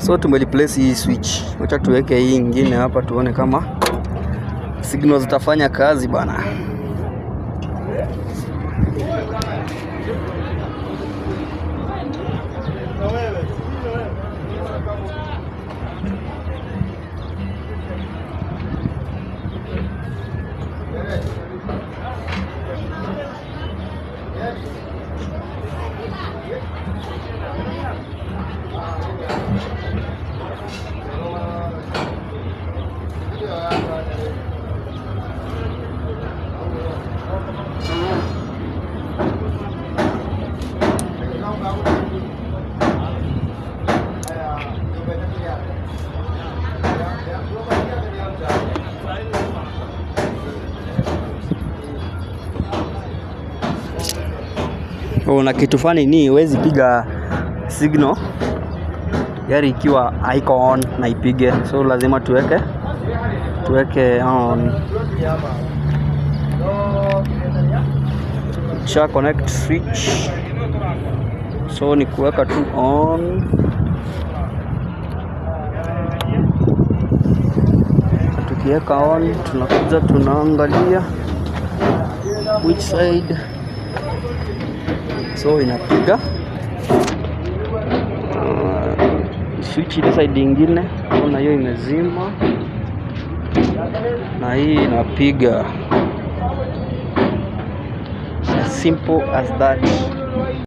So tumereplace hii switch. Wacha tuweke hii ingine hapa tuone kama signal zitafanya kazi bana. Oh, na kitu funny ni huwezi piga signal gari ikiwa haiko on na ipige, so lazima tuweke on. Cha connect switch, so ni kuweka tu on. Tukiweka on, tunakuja tunaangalia which side, so inapiga switch ile side ingine. Ona hiyo imezima na hii inapiga. As simple as that.